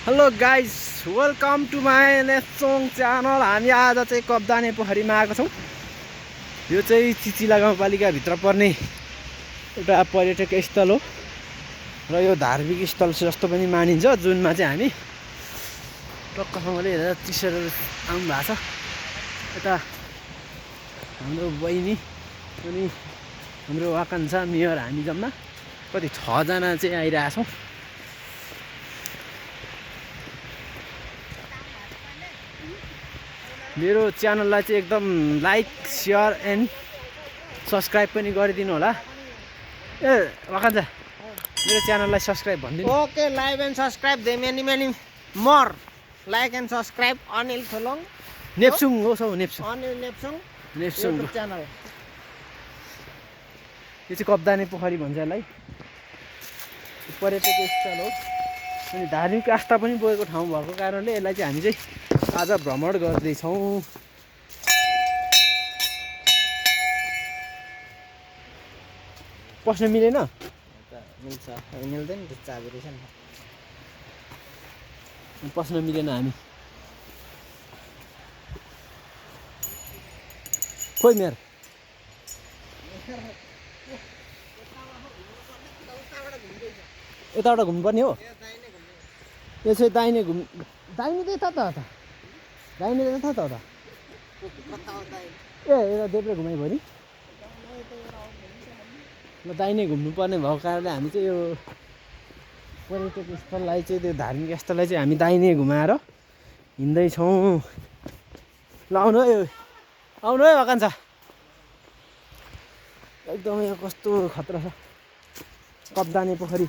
Hello guys welcome to my नेसोङ channel. हामी आज चाहिँ कप्दाने पोखरीमा आएको छौँ। यो चाहिँ चिचिला गाउँपालिकाभित्र पर्ने एउटा पर्यटक स्थल हो र यो धार्मिक स्थल जस्तो पनि मानिन्छ, जुनमा चाहिँ हामी टक्कसँगले हेरेर चिसेर आउनु भएको छ। यता हाम्रो बहिनी अनि हाम्रो आकाङ्क्षा मेयर हामी जम्मा कति 6 जना चाहिँ आइरहेछौँ। मेरो च्यानललाई चाहिँ एकदम लाइक सेयर एन्ड सब्सक्राइब पनि गरिदिनु होला। ए आकाङ्क्षा मेरो च्यानललाई सब्सक्राइब भनिदिनु। Okay, like and subscribe. There many more. Like and subscribe. Anil Tholong. नेप्सुङ हो सौ नेप्सुङ Anil Nepsung. नेप्सुङ YouTube channel. यो चाहिँ कप्दाने पोखरी भन्छ यसलाई। पर्यटक स्थल हो अनि धार्मिक आस्था पनि बोकेको ठाउँ भएको कारणले यसलाई चाहिँ हामी चाहिँ आज भ्रमण गर्दैछौँ। पस्न मिलेन? मिल्छ मिल्दैन त्यो चाबी रहेछ नि। पस्न मिलेन हामी। खोइ मेरो यताबाट घुम्नुपर्ने हो। यो चाहिँ दाहिने दाहिने त यता त दाहिने त यता त ए यता देब्रे घुमाइ भयो नि। ल दाहिने घुम्नुपर्ने भएको कारणले हामी चाहिँ यो पर्यटक स्थललाई चाहिँ त्यो धार्मिक स्थललाई चाहिँ हामी दाहिने घुमाएर हिँड्दैछौँ। ल आउनु है आकाङ्क्षा। एकदमै कस्तो खतरा छ कप्दाने पोखरी।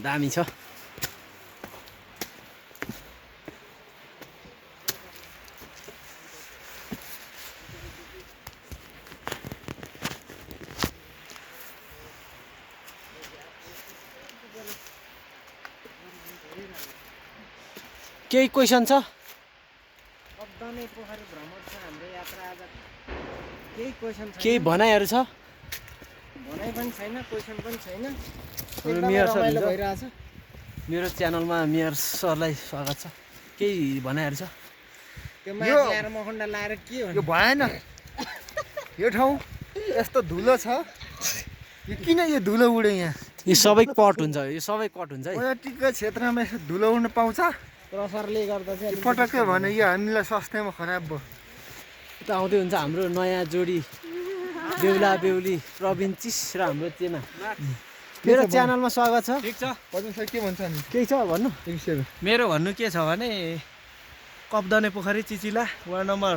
दामी छ। केही क्वेसन छ? कप्दाने पोखरी भ्रमण छ हाम्रो यात्रा आज। केही क्वेसन छैन। केही भनाइहरू छ? भनाइ पनि छैन, क्वेसन पनि छैन। मेरो मेयर सर रमाइलो हुन्छ। भइरहेछ। मेरो च्यानलमा मेयर सरलाई स्वागत छ। केही भनाइहरू छ? त्यो माथि ल्याएर मखण्डा लाएर के हो? यो भएन। यो ठाउँ यस्तो धुलो छ। यो किन यो धुलो उडे यहाँ? यो सबै कट हुन्छ, यो सबै कट हुन्छ है। पर्यटकीय क्षेत्रमा यसो धुलो उड्न पाउँछ? प्रसरले गर्दा चाहिँ यो पटक्कै भने यो हामीलाई स्वास्थ्यमा खराब भयो। यता आउँदै हुन्छ हाम्रो नयाँ जोडी बेहुला बेहुली प्रवीण चिस र हाम्रो चेमा। मेरो च्यानलमा स्वागत छ। ठिक छ। पद्म सर के भन्छ नि? केही छ भन्नु? मेरो भन्नु के छ भने कप्दाने पोखरी चिचिला वार्ड नम्बर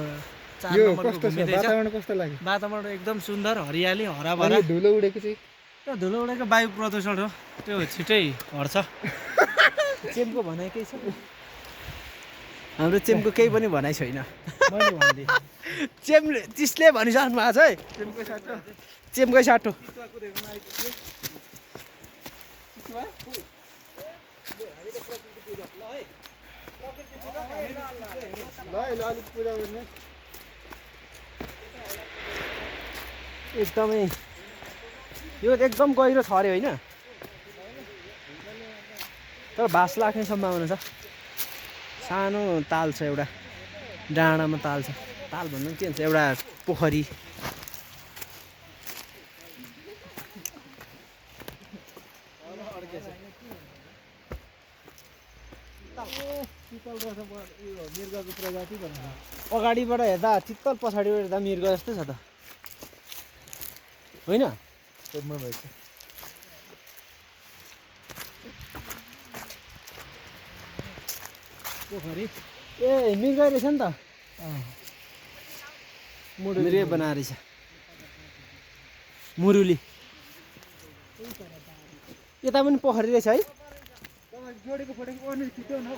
4 यो नम्बरको कस्तो छ? घुमिँदैछ। वातावरण कस्तो लाग्यो? वातावरण एकदम सुन्दर, हरियाली, अनि हराभरा। यो धुलो उडेको चाहिँ त्यो धुलो उडेको वायु प्रदूषण हो, त्यो छिटै हट्छ। चेमको भनाइ केही छ? हाम्रो चेमको केही पनि भनाइ छैन। मैले भन्दै चेमले चिसले भनिसक्नु भएको छ है। चेमकै साटो। अलिक पूजा गर्ने एकदमै यो एकदम गहिरो छ अरे होइन? तर भास लाग्ने सम्भावना छ। सानो ताल छ, एउटा डाँडामा ताल छ। ताल भन्नु के भन्छ? एउटा पोखरी। अगाडिबाट हेर्दा चित्तल, पछाडिबाट हेर्दा मृग जस्तै छ त होइन? पोखरी ए मृग रहेछ नि त। मृग बनाएर रहेछ मुरुली। यता पनि पोखरी रहेछ है। जोडेको फोटेको अनि छिटो न हौ।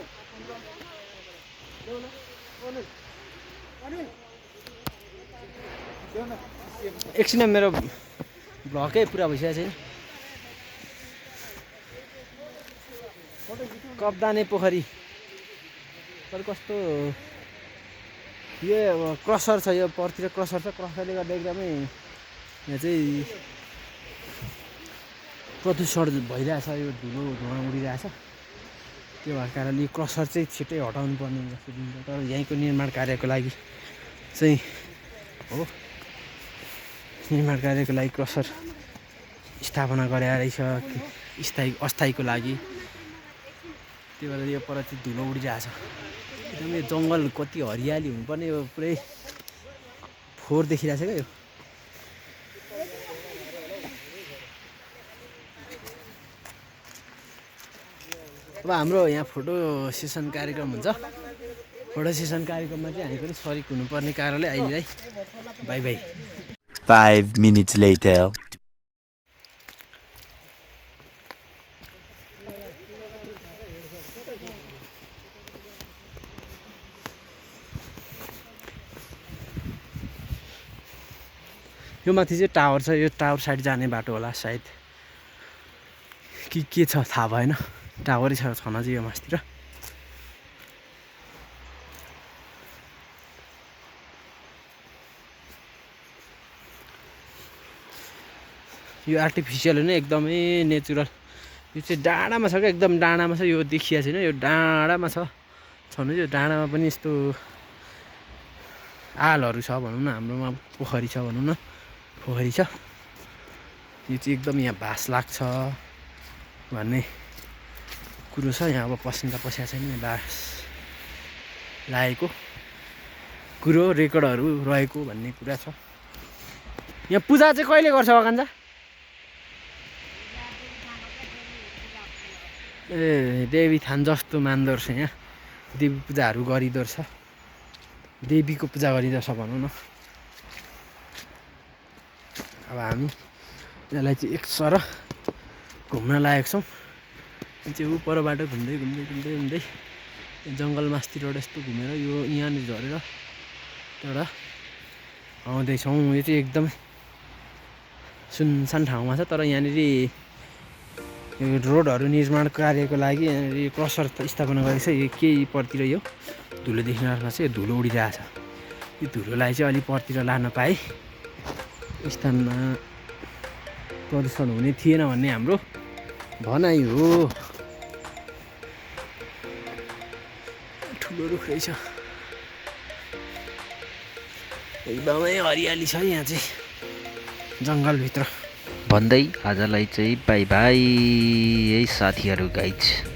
एकछिन मेरो भ्लगै पुरा भइसकेको छैन। कप्दाने पोखरी तर कस्तो यो क्रसर छ, यो परतिर क्रसर छ, क्रसरले गर्दा एकदमै यहाँ चाहिँ प्रदूषण भइरहेछ, यो धुवा उडिरहेछ। त्यो भएको कारणले क्रसर चाहिँ छिट्टै हटाउनु पर्ने जस्तो देखिन्छ। तर यहीँको निर्माण कार्यको लागि चाहिँ हो, निर्माण कार्यको लागि क्रसर स्थापना गरे रहेछ अस्थायीको लागि। त्यही भएर यो पर चाहिँ धुलो उडिरहेछ। एकदम यो जङ्गल कति हरियाली हुनुपर्ने, यो पुरै फोहोर देखिरहेछ क्या यो। अब हाम्रो यहाँ फोटो सेसन कार्यक्रम हुन्छ। फोटो सेसन कार्यक्रममा चाहिँ हामी पनि सरिक हुनुपर्ने कारणले अहिलेलाई बाई बाई। 5 minutes later. यो माथि चाहिँ टावर छ, यो टावर साइड जाने बाटो होला सायद, के छ थाहा भएन। टावरै छ छन चाहिँ यो मासतिर। यो आर्टिफिसियल होइन, एकदमै नेचुरल। यो चाहिँ डाँडामा छ क्या, एकदम डाँडामा छ। यो देखिया छैन, यो डाँडामा छनु। यो डाँडामा पनि यस्तो आलहरू छ भनौँ न, हाम्रोमा पोखरी छ भनौँ न, पोखरी छ। यो चाहिँ एकदम यहाँ भास लाग्छ भन्ने कुरो छ। यहाँ अब पसिना पसिया छैन, बास लागेको कुरो रेकर्डहरू रहेको भन्ने कुरा छ। यहाँ पूजा चाहिँ कहिले गर्छ कान्छा? ए देवी थान जस्तो मान्दो रहेछ यहाँ, देवी पूजाहरू गरिदो रहेछ, देवीको पूजा गरिदो रहेछ भनौँ न। अब हामी यसलाई चाहिँ एक सर घुम्न लागेको छौँ। चाहिँ ऊ परबाट घुम्दै घुम्दै घुम्दै घुम्दै जङ्गल मासतिरबाट यस्तो घुमेर यो यहाँनिर झरेर एउटा आउँदैछौँ। यो चाहिँ एकदमै सुनसान ठाउँमा छ। तर यहाँनिर यो रोडहरू निर्माण कार्यको लागि यहाँनिर क्रसर स्थापना गरेको छ। यो केही परतिर यो धुलो देख्न आएको छ, यो धुलो उडिरहेछ। यो धुलोलाई चाहिँ अलि परतिर लान पाए स्थानमा प्रदूषण हुने थिएन भन्ने हाम्रो भनाइ हो। ठुलो रुख रहेछ, एकदमै हरियाली छ यहाँ चाहिँ जङ्गलभित्र। भन्दै आजलाई चाहिँ बाई बाई है साथीहरू गाइज।